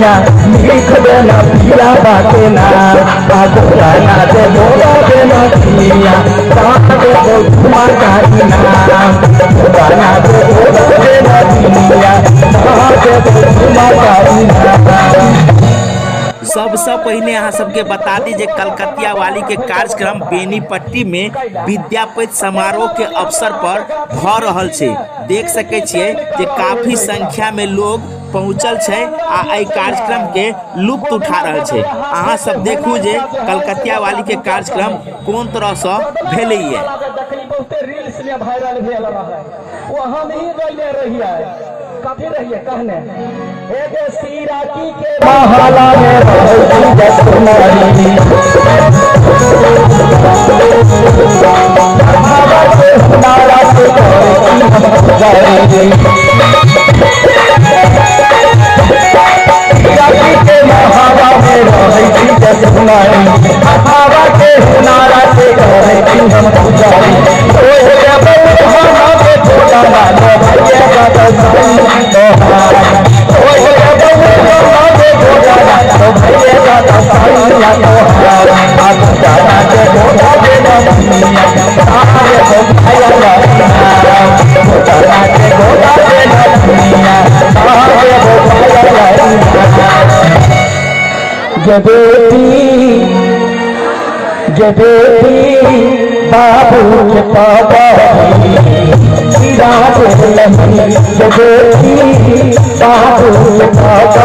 सैया लिख देना पीरा बाटे ना आगो गाना दे बोला देना पिया ताके बहुमा गाना गाना दे बोला देना पिया ताके बहुमा गाना। सबसे पहले अहाँ सबके बता दी जे कलकतिया वाली के कार्यक्रम बेनीपट्टी में विद्यापति समारोह के अवसर पर भ रहल छै। देख सके छियै जे काफी संख्या में लोग पहुंचल छै आ एहि कार्यक्रम के लुत्फ उठा रहल छै। अहाँ सब देखू जे कलकतिया वाली के कार्यक्रम कोन तरह से भेलैया। बहुते रील्स में वायरल भेल रहे, वो हम ही गइले रहियै, कथी रहियै कहने एगो सीराकी के महला में रहै जसुमरी, हवा के हुनारा से करे सीराकी के महला में रहै जसुमरी, हवा के हुनारा से करे हम पुजारी। ओहे जब हम के छोटा मानो भैया का संग तोहार, ओहे जब हम के छोटा मानो भैया का संग तोहार, आगू जाना के गोदा के नदिया तारे हो भैया जाना के गोदा के नदिया तारे हो भैया। जब बेटी बाबू के पापा जब बेटी बाबू के पापा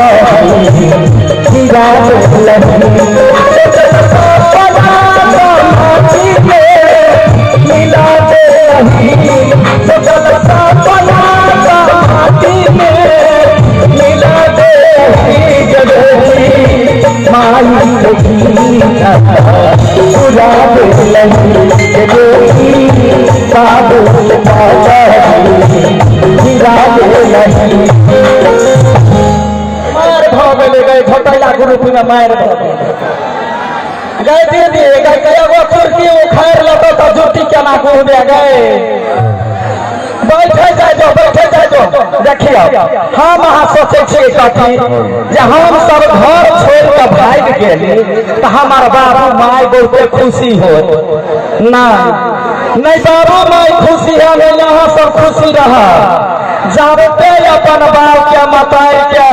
मार भ गेलै गए घोटाला ग्रुप में मार भ गए दीदी गए कएगो कुर्सी उखाड़ लेतौ तऽ जुट्टी केना कुहबे गए। बैठे जाय जो, बैठे जाय जो। देखियौ हम अहाँ सोचै छियै कथी जे हम सब घर छोड़ि कऽ भागि गेली तऽ हमर बाबू माय बहुते खुशी होत। नहीं नहीं बाबू माय खुशी है नहीं अहाँ सब खुशी रह। जाबते अपन बाप के मताई के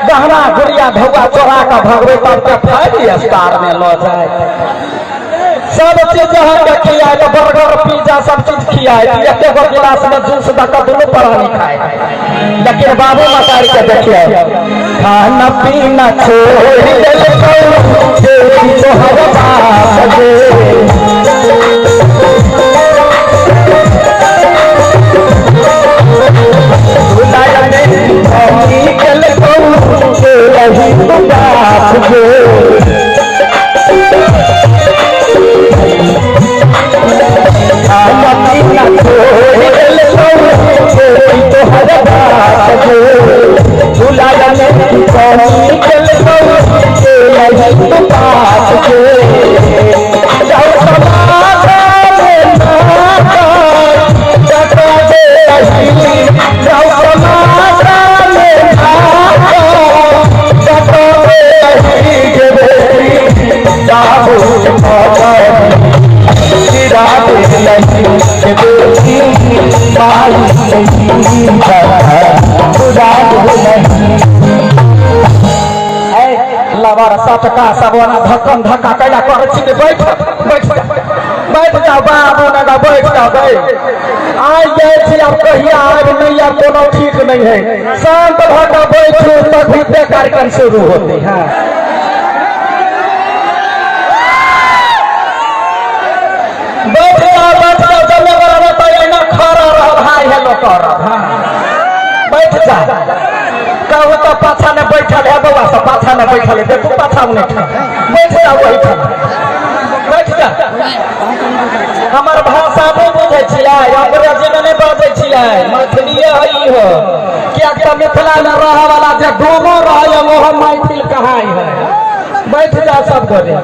गहना गुड़िया धौआ चोरा कऽ भगबै तब के 5 स्टार में लऽ जाए। सब चीज अहाँ के खियाए तऽ बर्गर पिज्जा सब चीज खियाए, एके गो गिलास में जूस दऽ कऽ दुनू प्राणी खाए। लेकिन बाबू मतारी के देखियौ खाना पीना छोड़ि देलकौ बेटी तोहर बाप गे, बाप गे। खाना पीना छोड़ि देलकौ बेटी तोहर बाप गे, झुलाय में कमी केलकौ रही बाप गे। जाउ समाज में टका दे रही, जाउ समाज में टका दे रही गे बेटी बाबू बाबा लवर सटका सब ओना धक्कम धक्का कैला करै छी बैठ बैठ बैठ जाओ बाबू नगा बैठ जाओ गए। आइ जाइ छी आब कहिया आबि नहीं आब कोनो ठीक नहीं है। शांत भऽ कऽ बैठू तभी कार्यक्रम शुरू होते। हाँ बैठ जाओ बैठ जाओ जमे बराबर तो एना खड़ा रह भाई हेलो करब। हाँ बैठ जा कहू तो पाछा ने बैठल है बउआ सब पाछा ने बैठल है, देखू पाछा में बैठ जाओ वही बैठ जा। हमार भाषा नहीं बुझै छियै, अंग्रेजी में नहीं बाजै छियै, मैथिलीए है ई हो। किया तऽ मिथिला में रहै वाला जे डोमो रहै ओहो मैथिल कहाइ है। बैठ जा सब गोटे।